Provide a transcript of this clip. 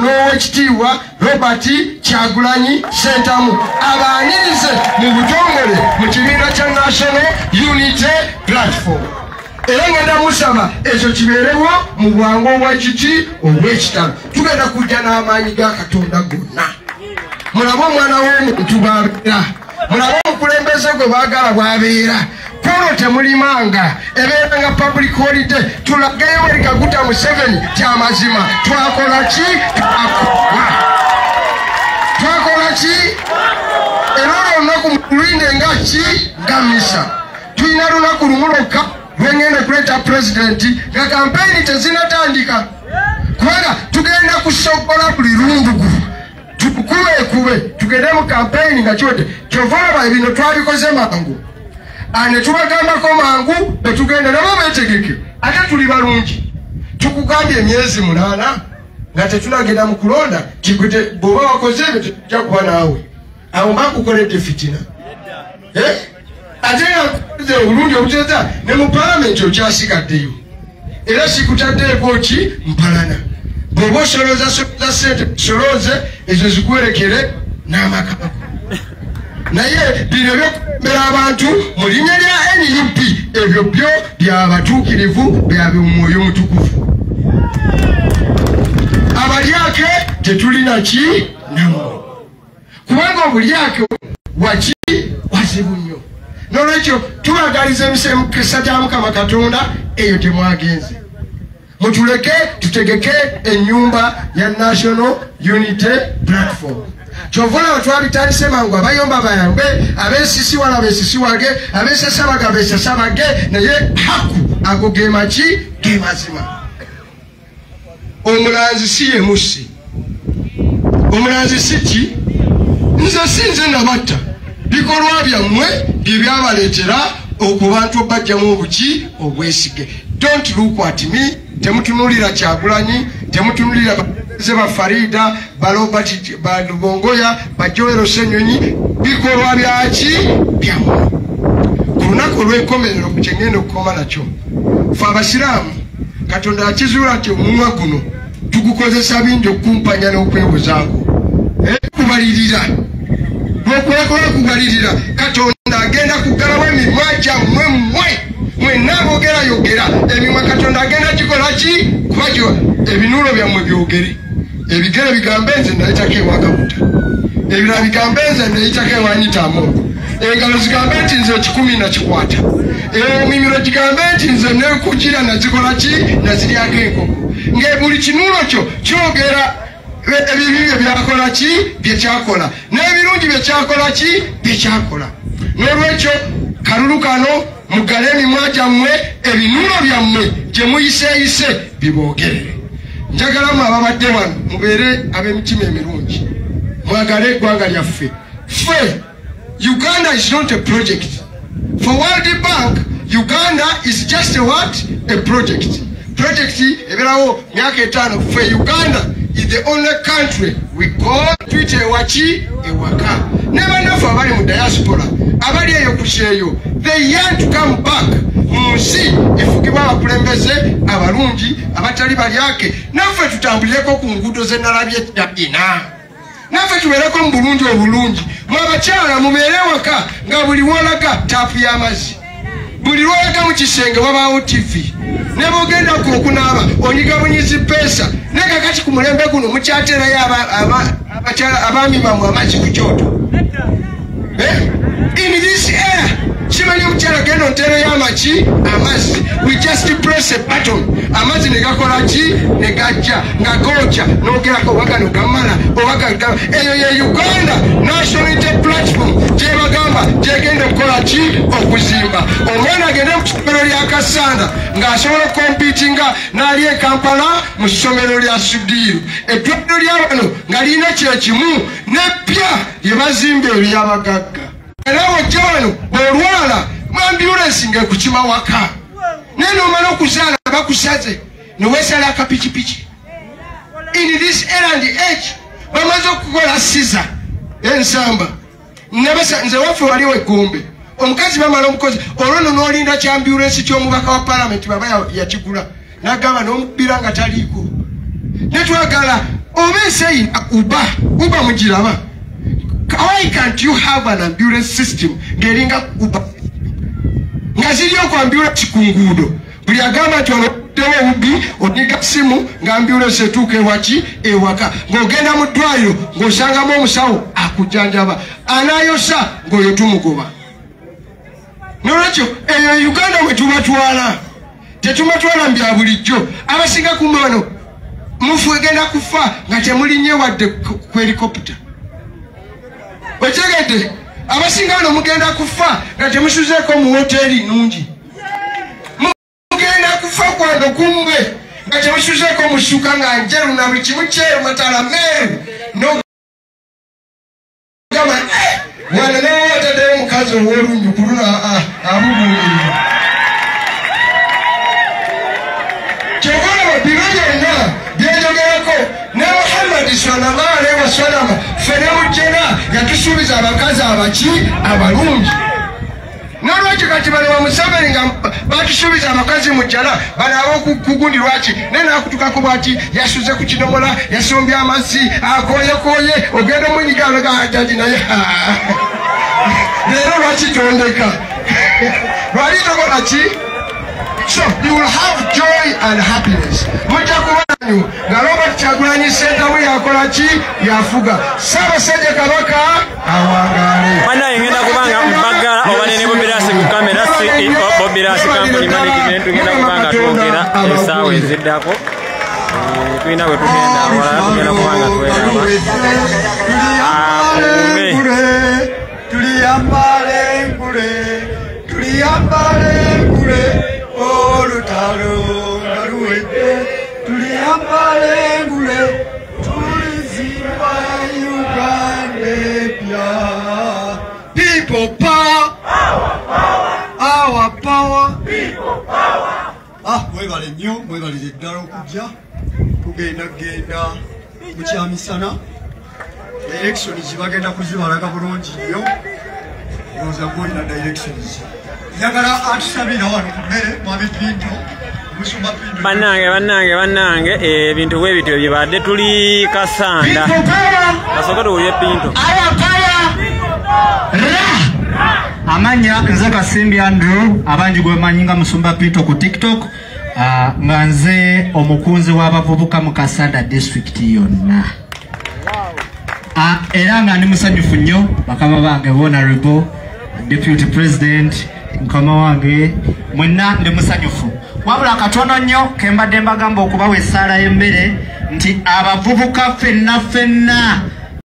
n'owekitiibwa Robert Kyagulanyi Ssentamu abaanirize mu butongole mu kibiina kya National Unity Platform. Era ngenda musaba ekyo kibeerewo mu bwangu obwekiti obw'ekitalo. Tugenda kujja n'amaanyi ga Katonda gonna. Mulabe omwana w'omuntu bw'abeera, mulabe omukulembeze gwe baagala bw'abeera. Kono temulimanga, ebeeranga public holiday. Tulageyo buli Kaguta Museveni kyamazima. Twakola ki? Twakola ki? Era olwo olunaku mululinde nga ki? Nga misa. Tulina lunaku lumu lwokka lwengenda okuleeta pulezidenti nga kampeyini tezinatandika, kubanga tugenda kusogola buli lundugu tukubekube tugende mu kampeyini nga kiwedde. Kyova olaba ebino twabikoze mangu, ne tubagambako mangu betugenda nabo beetegeke, ate tuli balungi. Tukugambye emyezi 8 nga tetunagenda mu kulonda, bw'oba wakoze ebyo tetujja kuba naawe. Awo mba nkukoledde fitina, ate nga nkukoze obulungi obuteeza ne mu paalamenti okyasigaddeyo, era sikutaddeeko ki mpalana. Bw'oba osolooza ssente solooze ezo zikuwerekere n'amakako. Naye bino ebyokukumbera abantu mu linnya lya NUP ebyo byo byabatuukirivu bya Mwoyo Mutukuvu. Abalyake tetulina ki nammwe, kubanga obulyake waki wazibu nnyo. N'olwekyo tubagaliza emikisa gya Mukama Katonda eyo temwagenze. Mutuleke tutegeke ennyumba ya National Unity Platform. Kyova olaba twabitandise mangu, abayomba bayambe, abeesisiwala beesisiwage, abeesasabaga beesasabage, naye haku ago ge maki? Ge mazima. Omulanzi si ye mussi, omulanzi si ki? Nze si nze nabatta, bikolwa byammwe bye byabaleetera okubantu obajjamu obuki obwesige. Don't look at me, temutunuulira Kyagulanyi, temutunuulira ze ba Farida, ba Robert, ba Lubongoya, ba Joel Ssenyonyi, bikolwa byaki byammwe. Ku lunaku olw'enkomerero ku kye ngenda okukoma nakyo, ffe abasiraamu Katonda akizuula nti omumwa guno tugukozesa bingi okukumpanya n'okwebuzaako. Kubalirira lwokubalirira Katonda agenda kuggalawo emimwa gyammwe mmwe mwenna aboogerayogera emimwa. Katonda agenda kikola ki? Kuba ebinuulo byammwe byogere, ebigere bigambe nze nayitako ewa Kaguta, ebirala bigambe nze nayitako ewa Nyitamongo, engalo zigambe nti nze 10 nakikwata, emimiro gigambe nti nze nekugira nazikola ki? Naziryako enkoko. Nga buli kinuulo kyo kyogera ebibi bye byakola ki? Byekyakola, n'ebirungi byekyakola ki? Byekyakola. N'olwekyo kalulu kano muggale emimwa gyammwe, ebinuulo byammwe gye muyiseeyise biboogerere. Njagala mu ababadde wano mubeere ab'emitima emirungi, mwagale eggwanga lyaffe. Ffe Uganda is not a project. For World Bank, Uganda is just a what? A project. Project ebeerawo myaka 5. Ffe Uganda is the only country we call tuyite ewaki? Ewaka. Ne bannaffe abali mu diaspora abali eyo ku kyeyo, they yearn to come back mu nsi efugibwa abakulembeze abalungi abatali balyake. Naffe tutambulireko ku nguudo ze nalabye China, naffe tubeereko mu bulungi obulungi. Mwe abakyala mubeere ewaka nga buli wolaga taapu y'amazzi, buli lwolaga mu kisenge wabaawo TV, ne bw'ogenda ku okunaaba onyiga bunyizi peesa. Naye kakati ku mulembe guno mukyateerayo abaami bammwe amazzi ku kyoto. In this era simanyi omukyala genda onteereyo amaki amazzi, we just press a button, amazzi ne gakola ki? Ne gajja nga gookya, n'ogerako oba gano gamala oba gagama. Eyo ye Uganda National Unity Platform gyebagamba gyegenda okukola ki? Okuzimba. Omwana agende mu ssomero lya Kasanda ng'asobola okukompitinga n'ali e Kampala mu ssomero lya Sudiiru. Eddwaliro lya wano nga lirina kyekimu n'eppya lye bazimba eby'abagagga. Era wojja wano bw'olwala ambulensi ng'ekukima waka, naye n'omala okuzaala bakusaze ne weesala akapikipiki. In this era and age bamaze okukola siza ensamba. Nze waffe waliwo eggombe, omukazi bamala omukozi olwo nno n'olinda kya ambulensi ky'omubaka wa paalamenti baba yakigula n'agamba n'omukubira nga taliiko. Ne twagala Oba ensi uba uba mugiraba. Why can't you have an ambulance system ng'eringa uba nga ziriyo ku ambulance ku nguudo? Buli agamba nti oloddewo obubbi oniga simu nga ambulance etuuka ewaki ewaka, ng'ogenda mu ddwaliro ng'osangamu omusawo akujjanjaba, anaayosa ng'oyo tumugoba. Nolwekyo eyo Uganda mwe tubatwala, tetubatwala mu bya bulijjo. Abasinga ku mano mufu egenda kufa nga temulinnye wadde ku helikopita. Okitegedde? Abasinga wano mugenda kufa nga temusuzeeko mu woteeri nnungi. Mugenda kufa kwando kummwe nga temusuzeeko mu ssuka nga njeru na buli kimu kyeru, matala meeru. Nogamba wano nawe wataddeyo omukazi ow'olunju ku luno abubuulirira. Kyova olaba bino byonna byenjogerako ne Muhammadi sallallahu alaihi wasallam ffe ne mujjena yatusuubiza abakazi abaki abalungi. Nolwekyo kati bano ba Museveni nga batusuubiza abakazi mu jjana, bano ab'okugundi lwaki naye n'akutukako bwati, yasuze ku kidomola, yasombye amazzi, akooyekooye, ogenda omunyiga aloga naye leero lwaki tondeka? Lwali tokola ki? So you will have joy and happiness. Mujja kubanyu nga Robert Kyagulanyi Ssentamu yakola ki? Yafuga. Ssaabasajja Kabaka awangaale. Bannange ngenda kubanga mbaggala oba ne Bobirasi ku kamera, CEO Bobirasi Company Management, tugenda kubanga twogera essaawa eziddako. Tulina bwe tugenda awalala, tugenda kubanga tweraba. Akuume. Tuliyambala engule, tuliyambala engule, olutalo nga luwedde, tuliyambala engule, tulizimba Uganda empya. People power, our power. Ah, mwebale nnyo, mwebalire ddala okujja. Tugenda kugenda mu kyamisana. Directions bagenda kuzibalaga bulungi nnyo. Ndowooza gwolina directions. Njagala atusabira wano ku mmere, Mwami Pinto, Musumba Pinto. Bannange, bannange, bannange, ebintu bwe bityo bibadde. Tuli Kasanda. People power, Kasooke tuwulire Pinto. Our power, ra. Amanya nze Kasimbi Andrew, abangi gwe manyi nga Musumba Pinto ku TikTok, nga nze omukunzi w'abavubuka mu Kasanda district yonna. Era nga ndi musanyufu nnyo bakama bange Honorable Deputy President, mukama wange mwenna ndi musanyufu. Wabula katono nnyo ke mbadde mbagamba okubawa essaala y'emmere nti abavubuka ffenna ffenna